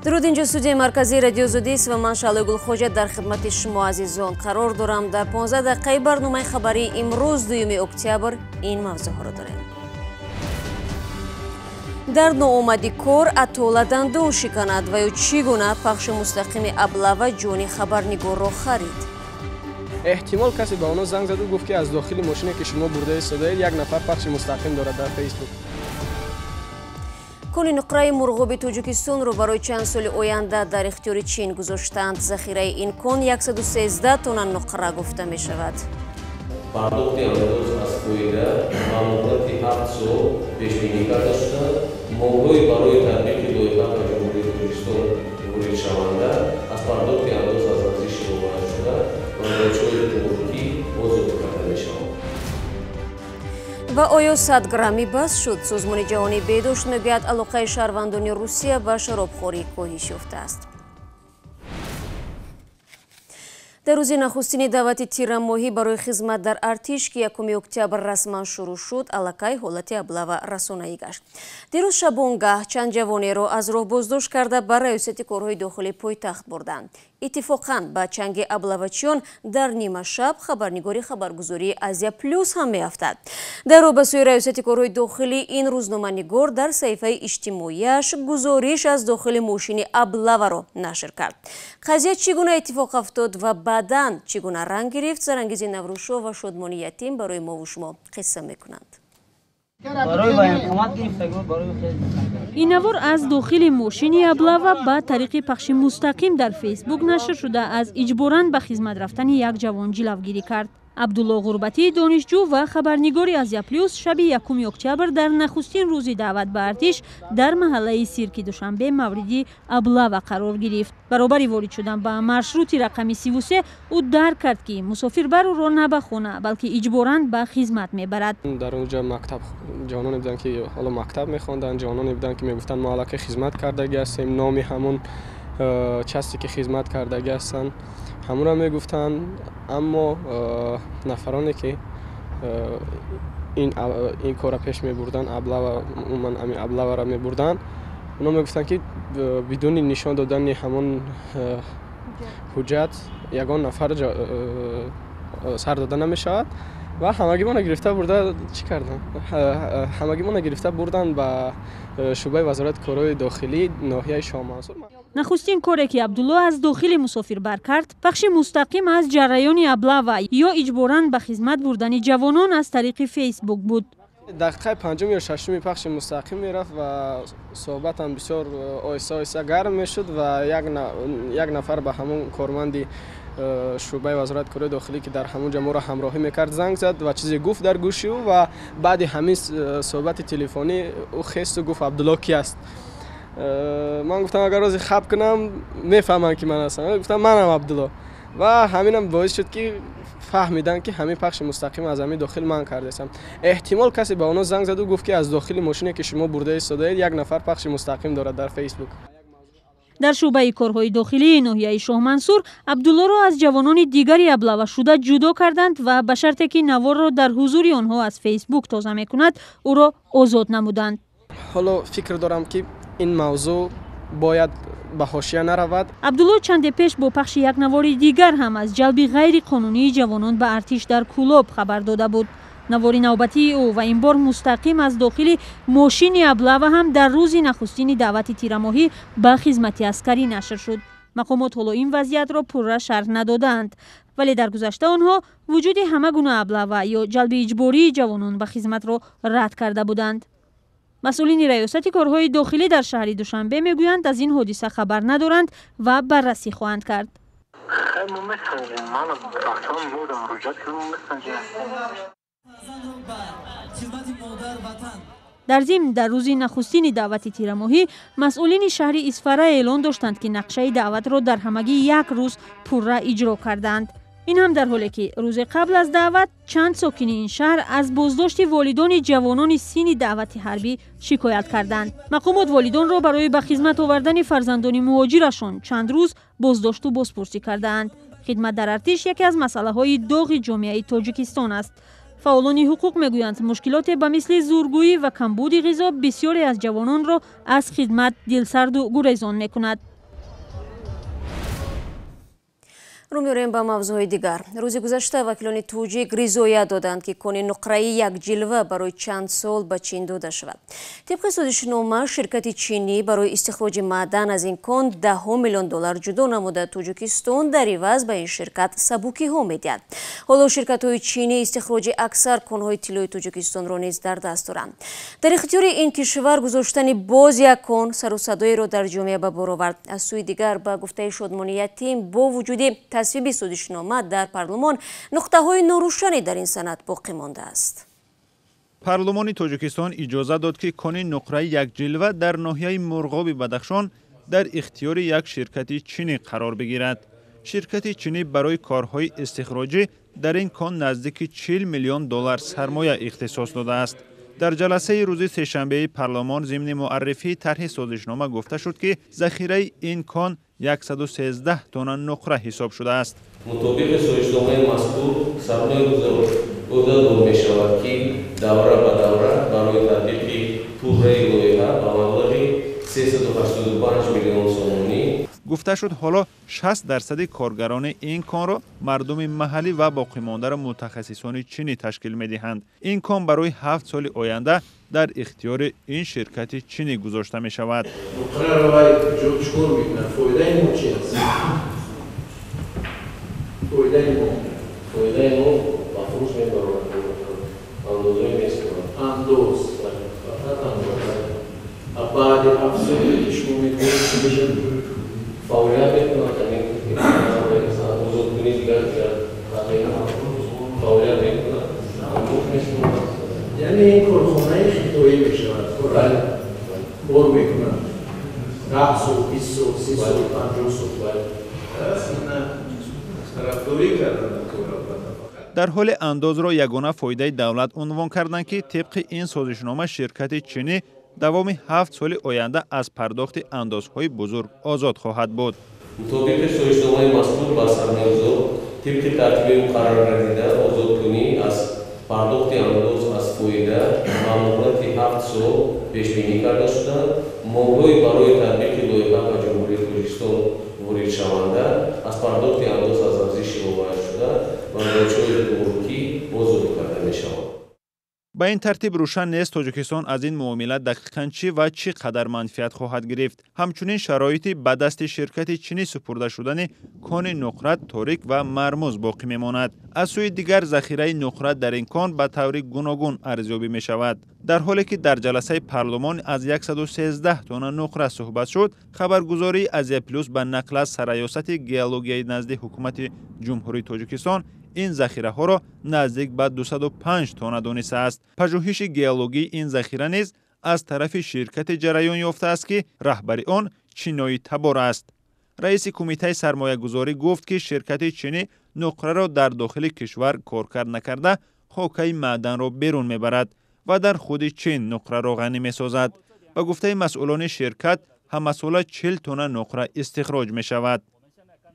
Дуруд, инҷо студияи марказии Радиои Озодист ва ман Шаҳлои Гулхоҷа дар хидмати шумо азизон қарор дорам. Дар 15 дақиқаи барномаи хабарии имрӯз, 2 октябр, ин мавзӯъҳоро дорем. Дар ноомади кор атола дандон шиканад ва ё чӣ гуна пахши мустақими аблава ҷони хабарнигорро харид. Эҳтимол касе ба онҳо занг заду гуфт, ки аз дохили мошине, ки шумо бурда истодаед, як нафар пахши мустақим дорад дар Фейсбук. Кони нуқраи Мурғоби Тоҷикистонро барои чанд соли оянда дар ихтиёри Чин гузоштанд. Захираи ин кон 113 тонна нуқра гуфта мешавад. Пардохти андоз аз фоида ба муҳлати 7 сол пешбинӣ карда шуда, молҳои барои татбиқи лоиҳа ба Ҷумҳурии Тоҷикистон воридшаванда аз пардохти андоз аз арзиши иловашуда ва боҷҳои гумрукӣ озод карда мешаванд. Ва оё 100 граммӣ бас шуд? Созмони ҷаҳонии беҳдошт мегӯяд, алоқаи шаҳрвандони Русия ба шаробхорӣ коҳиш ёфтааст. Дар рӯзи нахустини даъвати тирамоҳӣ барои хизмат дар артиш, ки 1 октябр расман шурӯъ шуд, аллакай ҳолати аблава расонаӣ гашт. Дирӯз шабонгаҳ чанд ҷавонеро аз роҳ боздошт карда, ба Раёсати корҳои дохилии пойтахт бурданд. Иттифоқан ба чанги аблавачиён дар нимашаб хабарнигори хабаргузории Азия Плюс ҳам меафтад. Дар роҳ ба сӯи Раёсати корҳои дохилӣ ин рӯзноманигор дар саҳифаи иҷтимоияш гузориш аз дохили мошини аблаваро нашр кард. Қазия чӣ гуна иттифоқ афтод ва баъдан чӣ гуна ранг гирифт, Зарангизи Наврӯзшо ва Шодмони Ятим барои мову шумо қисса мекунанд. Ин навор аз дохили мошини аблава ба тариқи пахши мустақим дар Фейсбук нашр шуда, аз иҷборан ба хизмат рафтани як ҷавон ҷилавгирӣ кард. Абдулло Ғурбатии донишҷӯ ва хабарнигори Азия Плюс шаби 1 октябр, дар нахустин рӯзи даъват ба артиш, дар маҳаллаи Сирки Душанбе мавриди аблава қарор гирифт. Баробари ворид шудан ба маршрути рақами 33 ӯ дарк кард, ки мусофирбар ӯро на ба хона, балки иҷборан ба хизмат мебарад. Дар он ҷо мактаб ҷавононе буданд, ки ҳоло мактаб мехонданд, ҷавононе буданд, ки мегуфтанд, мо аллакай хизмат кардагӣ ҳастем. Номи ҳамон часте ки хизмат кардагӣ ҳастанд, ҳамонро мегуфтанд. Аммо нафароне ки ин корро пеш мебурданд, аблава, умуман ами аблаваро мебурданд, онҳо мегуфтанд, ки бидуни нишон додани ҳамон ҳуҷҷат ягон нафар сар дода намешавад. Ва ҳамагимона гирифта бурда чӣ карданд? Ҳамагимона гирифта бурданд ба шӯъбаи Вазорати корҳои дохилӣ ноҳияи Шоҳмансур. Нахустин коре, ки Абдулло аз дохили мусофирбар кард, пахши мустақим аз ҷараёни аблава ё иҷборан ба хизмат бурдани ҷавонон аз тариқи Фейсбук буд. Дақиқаи панҷум ё шашуми пахши мустақим мерафт ва суҳбатам бисёр оҳиста оҳиста гарм мешуд ва як нафар ба ҳамон корманди шӯъбаи Вазорати корҳои дохилӣ, ки дар ҳамон ҷо моро ҳамроҳӣ мекард, занг зад ва чизе гуфт дар гӯши ӯ. Ва баъди ҳамин суҳбати телефонӣ ӯ хесту гуфт: «Абдулло ки аст?» Ман гуфтам, агар рози хаб кунам, мефаҳманд, ки ман ҳастам. Гуфтам, манам Абдулло. Ва ҳаминам боис шуд, ки фаҳмиданд, ки ҳамин пахши мустақим аз ҳамин дохил ман кардаистам. Эҳтимол касе ба онҳо занг заду гуфт, ки аз дохили мошине, ки шумо бурда истодаед, як нафар пахши мустақим дорад дар Фейсбук. Дар шӯъбаи корҳои дохилии ноҳияи Шоҳмансур Абдуллоро аз ҷавонони дигари аблавашуда ҷудо карданд ва ба шарте, ки наворро дар ҳузури онҳо аз Фейсбук тоза мекунад, ӯро озод намуданд. Ҳоло фикр дорам, ки ин мавзӯъ бояд ба ҳошия наравад. Абдулло чанде пеш бо пахши як навори дигар ҳам аз ҷалби ғайриқонунии ҷавонон ба артиш дар Кӯлоб хабар дода буд. Навори навбатии ӯ ва ин бор мустақим аз дохили мошини аблава ҳам дар рӯзи нахустини даъвати тирамоҳӣ ба хизмати аскарӣ нашр шуд. Мақомот ҳоло ин вазъиятро пурра шарҳ надодаанд, вале дар гузашта онҳо вуҷуди ҳама гуна аблава ё ҷалби иҷбории ҷавонон ба хизматро рад карда буданд. Масъулини Раёсати корҳои дохилӣ дар шаҳри Душанбе мегӯянд, аз ин ҳодиса хабар надоранд ва баррасӣ хоҳанд кард. Мо месанҷем, ман муроҷиат кардам, месанҷем. Дар зимн, дар рӯзи нахустини даъвати тирамоҳӣ масъулини шаҳри Исфара эълон доштанд, ки нақшаи даъватро дар ҳамагӣ як рӯз пурра иҷро кардаанд. Ин ҳам дар ҳоле, ки рӯзе қабл аз даъват чанд сокини ин шаҳр аз боздошти волидони ҷавонони синни даъвати ҳарбӣ шикоят карданд. Мақомот волидонро барои ба хизмат овардани фарзандони муҳоҷирашон чанд рӯз боздошту бозпурсӣ кардаанд. Хидмат дар артиш яке аз масъалаҳои доғи ҷомеаи Тоҷикистон аст. Фаъолони ҳуқуқ мегӯянд, мушкилоте ба мисли зӯргӯӣ ва камбуди ғизо бисёре аз ҷавононро аз хидмат дилсарду гурезон мекунад. Рӯ меорем ба мавзӯъҳои дигар. Рӯзи гузашта вакилони тоҷик ризоят доданд, ки кони нуқраи якҷилва барои чанд сол ба Чин дода шавад. Тибқи созишнома, ширкати чинӣ барои истихроҷи маъдан аз ин кон 10 миллион доллар ҷудо намуда, Тоҷикистон дар иваз ба ин ширкат сабукиҳо медиҳад. Ҳоло ширкатҳои чинӣ истихроҷи аксар конҳои тиллои Тоҷикистонро низ дар даст доранд. Дар ихтиёри ин кишвар гузоштани боз як кон сару садоеро дар ҷомеа ба бор овард. Аз сӯи дигар, ба гуфтаи Шодмони Ятим, бо вуҷуди тасвиби созишнома дар парлумон, нуқтаҳои норӯшане дар ин санад боқӣ мондааст. Парлумони Тоҷикистон иҷоза дод, ки кони нуқраи якҷилва дар ноҳияи Мурғоби Бадахшон дар ихтиёри як ширкати чинӣ қарор бигирад. Ширкати чинӣ барои корҳои истихроҷӣ дар ин кон наздики 40 миллион доллар сармоя ихтисос додааст. Дар ҷаласаи рӯзи сешанбеи парлумон зимни муаррифии тарҳи созишнома гуфта шуд, ки захираи ин кон 113 тонна нуқра ҳисоб шудааст. Мутобиқи созишномаи мазкур, сармоягузор ӯҳдадор мешавад, ки давра ба давра барои татбиқи пурраи лоиҳа ба маблағи 385 миллион сомонӣ. Гуфта шуд, ҳоло 60% коргарони ин конро мардуми маҳаллӣ ва боқимондаро мутахассисони чинӣ ташкил медиҳанд. Ин кон барои 7 соли оянда дар ихтиёри ин ширкати чинӣ гузошта мешавад. Нуқраро вай чӣ кор мекунад? Фоидаи мо чи аст? Фоидаи мо? Фоидаи мо ба фурӯш мебарорад, андозҳои месупорад. Андоз, фақат андоз. Баъди 7 соле ки шумо мегӯед, чӣ мешавад? Фаъолият мекунад, озодкунӣ дигар фаъолият мекунад, андоз месупорад. Яъне ин корхонаи хитоӣ мешавад, бор мекунад 10 сол, 20 сол, 30 сол, 50 сол. Тарафдорӣ кардан. Дар ҳоли андозро ягона фоидаи давлат унвон карданд, ки тибқи ин созишнома ширкати чинӣ давоми 7 соли оянда аз пардохти андозҳои бузург озод хоҳад буд. Мутобиқи созишномаи мазкур, ба сармоягузор тибқи тартиби муқарраргардида озодкунӣ аз пардохти андоз аз фоида ба муҳлати 7 сол пешбинӣ карда шуданд. Молҳои барои татбиқи лоиҳа ба Ҷумҳурии Тоҷикистон воридшаванда аз пардохти андоз аз арзиши иловашуда ва боҷҳои гумрукӣ озод карда мешаванд. Ба ин тартиб рӯшан нест, Тоҷикистон аз ин муомила дақиқан чӣ ва чӣ қадар манфиат хоҳад гирифт. Ҳамчунин шароити ба дасти ширкати чинӣ супурда шудани кони нуқра торик ва мармуз боқӣ мемонад. Аз сӯи дигар, захираи нуқра дар ин кон ба таври гуногун арзёбӣ мешавад. Дар ҳоле ки дар ҷаласаи парлумон аз 113 тонна нуқра суҳбат шуд, хабаргузории Азия Плюс ба нақл аз Сарраёсати геологияи назди ҳукумати Ҷумҳурии Тоҷикистон ин захираҳоро наздик ба 205 тонна донистааст. Пажӯҳиши геологии ин захира низ аз тарафи ширкати ҷараён ёфтааст, ки раҳбари он чинои табор аст. Раиси кумитаи сармоягузорӣ гуфт, ки ширкати чинӣ нуқраро дар дохили кишвар коркард накарда, хокаи маъданро берун мебарад ва дар худи Чин нуқраро ғанӣ месозад. Ба гуфтаи масъулони ширкат, ҳамасола 40 тонна нуқра истихроҷ мешавад.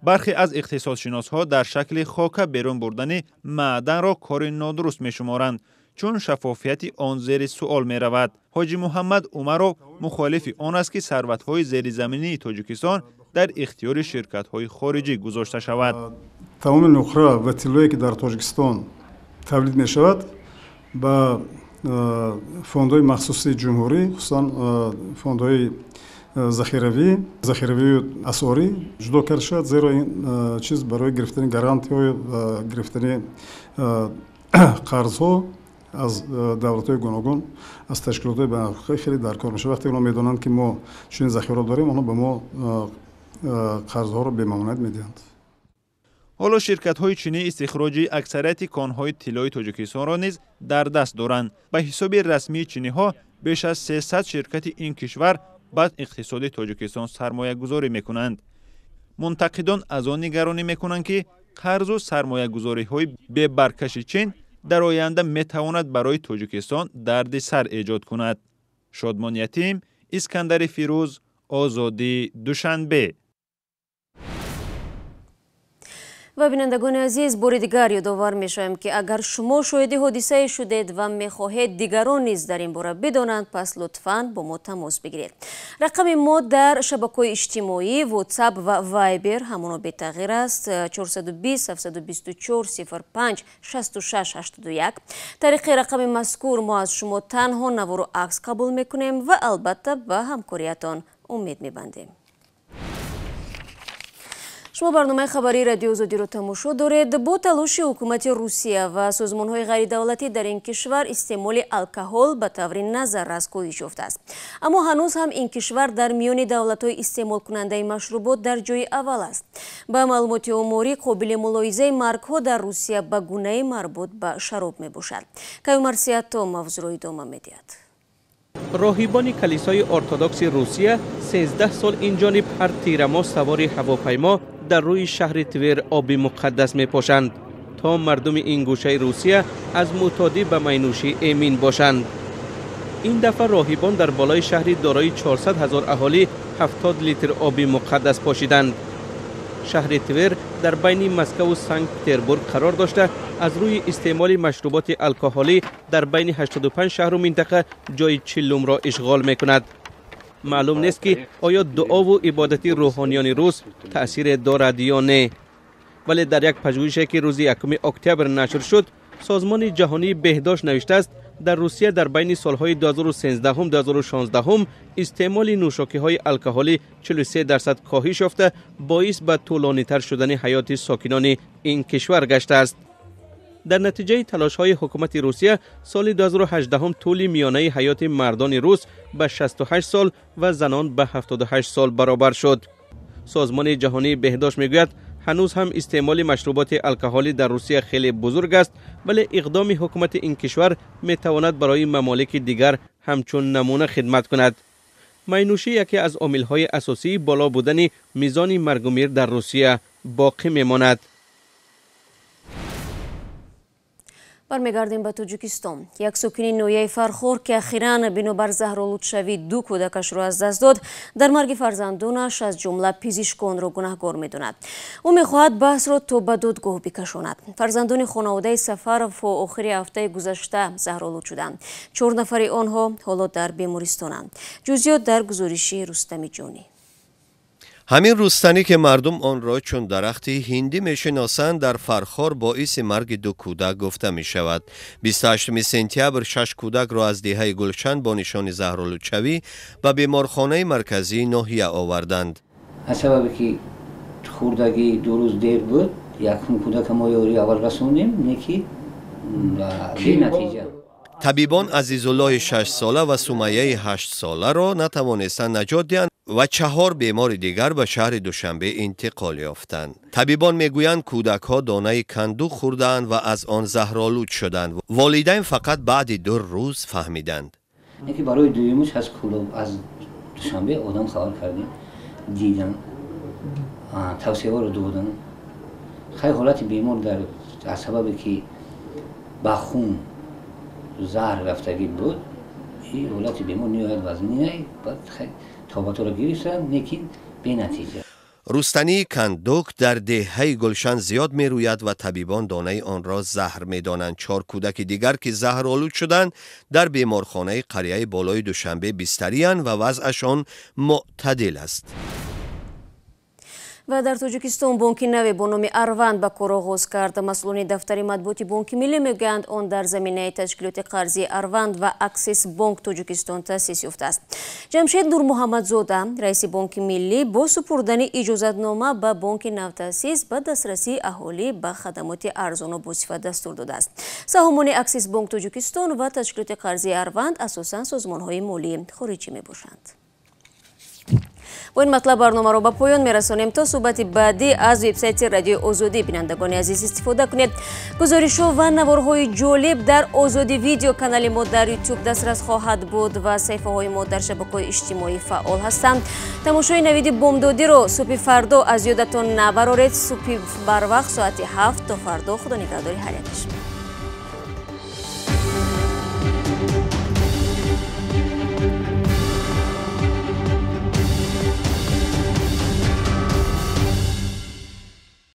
Бархе аз иқтисодшиносҳо дар шакли хока берун бурдани маъданро кори нодуруст мешуморанд, чун шаффофияти он зери суол меравад. Ҳоҷи Муҳаммад Умаров мухолифи он аст, ки сарватҳои зеризаминии Тоҷикистон дар ихтиёри ширкатҳои хориҷӣ гузошта шавад. Тамоми нуқра ва тиллое ки дар Тоҷикистон тавлид мешавад, ба фондҳои махсуси ҷумҳурӣ, хусусан фондҳои захиравию асъорӣ ҷудо карда шавад, зеро ин чиз барои гирифтани гарантиҳо ва гирифтани қарзҳо аз давлатҳои гуногун, аз ташкилотҳои байналҳуқуқӣ хеле даркор мешавад. Вақте онҳо медонанд, ки мо чунин захираро дорем, онҳо ба мо қарзҳоро бемамоният медиҳанд. Ҳоло ширкатҳои чинӣ истихроҷи аксарияти конҳои тиллои Тоҷикистонро низ дар даст доранд. Ба ҳисоби расмии чиниҳо, беш аз 300 ширкати ин кишвар ба иқтисоди Тоҷикистон сармоягузорӣ мекунанд. Мунтақидон аз он нигаронӣ мекунанд, ки қарзу сармоягузориҳои бебаркаши Чин дар оянда метавонад барои Тоҷикистон дарди сар эҷод кунад. Шодмон Ятим, Искандари Фирӯз, Озодӣ, Душанбе. Ва бинандагони азиз, бори дигар ёдовар мешавем, ки агар шумо шоҳиди ҳодисае шудед ва мехоҳед дигарон низ дар ин бора бидонанд, пас лутфан бо мо тамос бигиред. Рақами мо дар шабакаҳои иҷтимоӣ WhatsApp ва Viber ҳамоно бетағйир аст: 420 724 05 66 81. Тариқи рақами мазкур мо аз шумо танҳо навору акс қабул мекунем ва албатта ба ҳамкориятон умед мебандем. Шумо барномаи хабарии Радиои Озодиро тамошо доред. Бо талоши ҳукумати Русия ва созмонҳои ғайридавлатӣ дар ин кишвар истеъмоли алкоҳол ба таври назаррас коҳиш ёфтааст. Аммо ҳанӯз ҳам ин кишвар дар миёни давлатҳои истеъмолкунандаи машрубот дар ҷои аввал аст. Ба маълумоти оморӣ, қобили мулоҳизаи маргҳо дар Русия ба гунаи марбут ба шароб мебошад. Каюмарсиято мавзӯъро идома медиҳад. Роҳибони калисои ортодокси Русия 13 сол инҷониб ҳар тирамоҳ савори ҳавопаймо дар рӯи шаҳри Твер оби муқаддас мепошанд, то мардуми ин гӯшаи Русия аз мӯътодӣ ба майнӯшӣ эмин бошанд. Ин дафъа роҳибон дар болои шаҳри дорои 400 ҳазор аҳолӣ 70 литр оби муқаддас пошиданд. Шаҳри Твер дар байни Москву Санкт Петербург қарор дошта, аз рӯи истеъмоли машруботи алкоҳолӣ дар байни 85 шаҳру минтақа ҷои 40-умро ишғол мекунад. Маълум нест, ки оё дуову ибодати рӯҳониёни рус таъсире дорад ё не. Вале дар як пажӯҳише, ки рӯзи 1 октябр нашр шуд, Созмони ҷаҳонии беҳдошт навиштааст, дар Русия дар байни солҳои 2013-2016 истеъмоли нӯшокиҳои алкоҳолӣ 43% коҳиш ёфта, боис ба тӯлонитар шудани ҳаёти сокинони ин кишвар гаштааст. Дар натиҷаи талошҳои ҳукумати Русия соли 2018 тӯли миёнаи ҳаёти мардони рус ба 68 сол ва занон ба 78 сол баробар шуд. Созмони ҷаҳонии беҳдошт мегӯяд, ҳанӯз ҳам истеъмоли машруботи алкоҳолӣ дар Русия хеле бузург аст, вале иқдоми ҳукумати ин кишвар метавонад барои мамолики дигар ҳамчун намуна хидмат кунад. Майнӯшӣ яке аз омилҳои асосии боло будани мизони маргумир дар Русия боқӣ мемонад. Бармегардем ба Тоҷикистон. Як сокини ноҳияи Фархор, ки ахиран бинобар заҳролудшавӣ ду кӯдакашро аз даст дод, дар марги фарзандонаш аз ҷумла пизишконро гунаҳгор медонад. Ӯ мехоҳад баҳсро то ба додгоҳ бикашонад. Фарзандони хонаводаи Сафаров охири ҳафтаи гузашта заҳролуд шуданд. 4 нафари онҳо ҳоло дар бемористонанд. Ҷузъиёт дар гузориши Рустами Ҷонӣ. Ҳамин рустанӣ, ки мардум онро чун дарахти ҳиндӣ мешиносанд, дар Фархор боиси марги ду кӯдак гуфта мешавад. 28 сентябр 6 кӯдакро аз деҳаи Гулшан бо нишони заҳролудшавӣ ба беморхонаи марказии ноҳия оварданд. Аз сабабе ки хурдагӣ 2 рӯз дер буд, якум кӯдака мо ёри аввал расондем, не ки бенатиҷа. Табибон Азизуллоҳи 6-сола ва Сумайяи 8-соларо натавонистанд наҷот диҳанд ва 4 бемори дигар ба шаҳри Душанбе интиқол ёфтанд. Табибон мегӯянд, кӯдакҳо донаи кандӯ хӯрдаанд ва аз он заҳролуд шуданд. Волидайн фақат баъди 2 рӯз фаҳмиданд. Яке барои дуюмаш аз Кӯлоб, аз Душанбе одам хабар кардем, дидан, тавсияҳоро доданд. Хай, ҳолати бемор дар аз сабабе ки ба хун заҳр рафтагӣ буд, ин ҳолати бемор ниҳоят вазнин, баъд тобатҳоро гирифтанд, лекин бенатиҷа. Рустании кандук дар деҳаи Гулшан зиёд мерӯяд ва табибон донаи онро заҳр медонанд. 4 кӯдаки дигар, ки заҳролуд шуданд, дар беморхонаи қарияи болои Душанбе бистариянд ва вазъашон мӯътадил аст. Ва дар Тоҷикистон бонки наве бо номи Арванд ба кор оғоз кард. Масъулони дафтари матбуоти Бонки Миллӣ мегӯянд, он дар заминаи ташкилоти қарзии Арванд ва Аксес Бонк Тоҷикистон таъсис ёфтааст. Ҷамшед Нурмуҳаммадзода, раиси Бонки Миллӣ, бо супурдани иҷозатнома ба бонки навтаъсис ба дастрасии аҳолӣ ба хадамоти арзону босифат дастур додааст. Саҳомони Аксес Бонк Тоҷикистон ва ташкилоти қарзии Арванд асосан созмонҳои молии хориҷӣ мебошанд. Бо ин матлаб барномаро ба поён мерасонем. То суҳбати баъдӣ аз вебсайти Радиои Озодӣ, бинандагони азиз, истифода кунед. Гузоришҳо ва наворҳои ҷолиб дар Озодӣ видео канали мо дар Ютуб дастрас хоҳад буд ва саҳифаҳои мо дар шабакаҳои иҷтимоӣ фаъол ҳастанд. Тамошои навиди бомдодиро субҳи фардо аз ёдатон набароред. Субҳи барвақт соати 7 то фардо. Худо нигаҳдори ҳар якаш.